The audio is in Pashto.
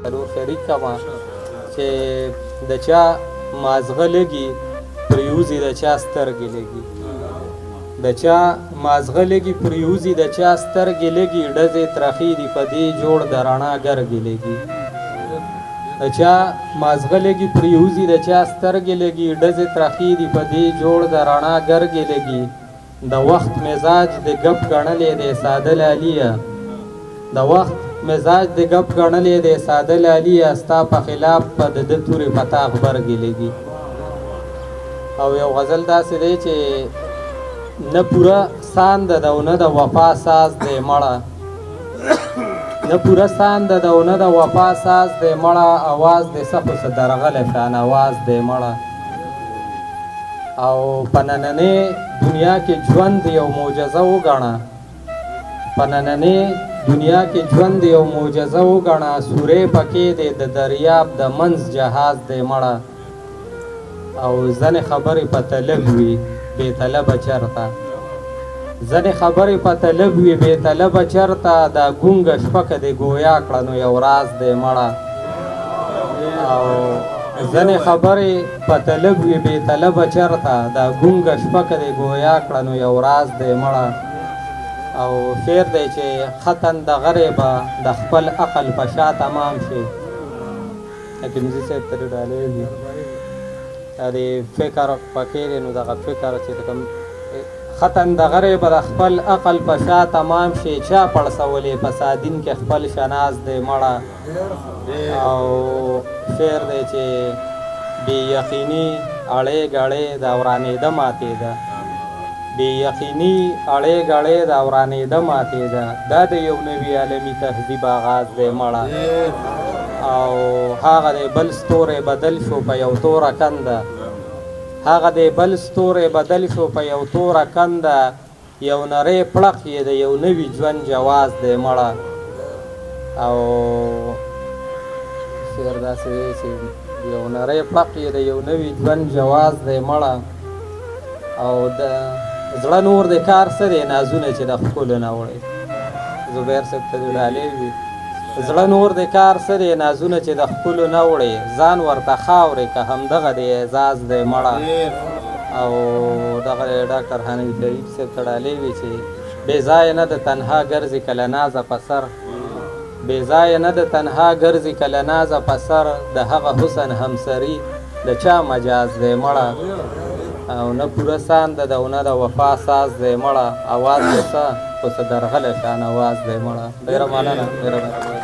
څلور شریک کما چې د چا مازغه لګي پریوزي، د چا سترګې لګي، د چا مازغه لګي پریوزي، د چا سترګې لګي، ډزې ترخې دي په دې جوړ د رڼا ګرګې لګي. د چا مازغه لګي پریوزي، د چا سترګې لګي، ډزې ترخې دي په دې جوړ د رڼا ګرګې لګي. د وخت مزاج د ګپ ګڼلی دی ساده لالیه، د وخت مزاج د ګپ ګڼلی دی ساده لالیه، ستا په خلاف په د ده تورې په تا غبرګې لګي. او یو غزل داسې دی چې نه پوره ساند ده او نه د وفا ساز دی مړه، نه پوره ساند ده او نه د وفا ساز دی مړه، اواز دی څه خو څه درغلی شان اواز دی مړه. او په نننۍ دنیا کې ژوند یو معجزه وګڼه، په نننۍ دنیا کې ژوند یو معجزه وګڼه، سورې پکې دی د دریاب د منځ جهاز دی مړه. او ځینې خبرې په طلب وي بې طلبه چرته، ځینې خبرې په طلب وي بې طلبه چرته، دا ګونګه شپه که دې ګویا کړه نو یو راز دی مړه. او ځینې خبرې په طلب وي بې طلبه چرته، دا ګونګه شپه که دې ګویا کړه نو یو راز دی مړه. او شعر دی چې ختن د غرې به د خپل عقل په شا تمام شي. حکیمزي صاحب ته ډالۍ وي د فکر پکې دی، نو دغه فکر چې کوم ختن د غرې به د خپل عقل په شا تمام شي، چا پړسولې په سادین کې خپل شناز دی مړه. او شعر دی چې بې یقیني اړې ګړې د ورانېده ماتېده، بې یقیني اړې ګړې د ورانېده ماتېده، دا د یو نوي عالمي تهذیب آغاز دی مړه. او هغه دی بل ستوری بدل شو په یو توره کنده، هغه دی بل ستوری بدل شو په یو توره کنده، یو نری پړق یې د یو نوي ژوند جواز دی مړه. او شعر داسې دی چې یو نری پړق یې د یو نوي ژوند جواز دی مړه. او د زړه نور د کار څه دی نازونه چې د ښکلو نه وړي، زبیر صاحب ته دې ډالۍ وي. زړه نور د کار څه دی نازونه چې د ښکلو نه وړي، ځان ورته خاورې که همدغه دی اعزاز دی مړه. او دغه ډاکټر حنیف طیب صاحب ته ډالۍ وي چې بې ځایه نه د تنها ګرځي کله نازه په سر، بې ځایه نه د تنها ګرځي کله نازه په سر، د هغه حسن همسري د چا مجاز دی مړه. او نه پوره ساند ده او نه د وفا ساز دی مړه، اواز دی څه خو څه درغلی شان اواز دی مړه. ډېره مننه، ډېره مهرباني.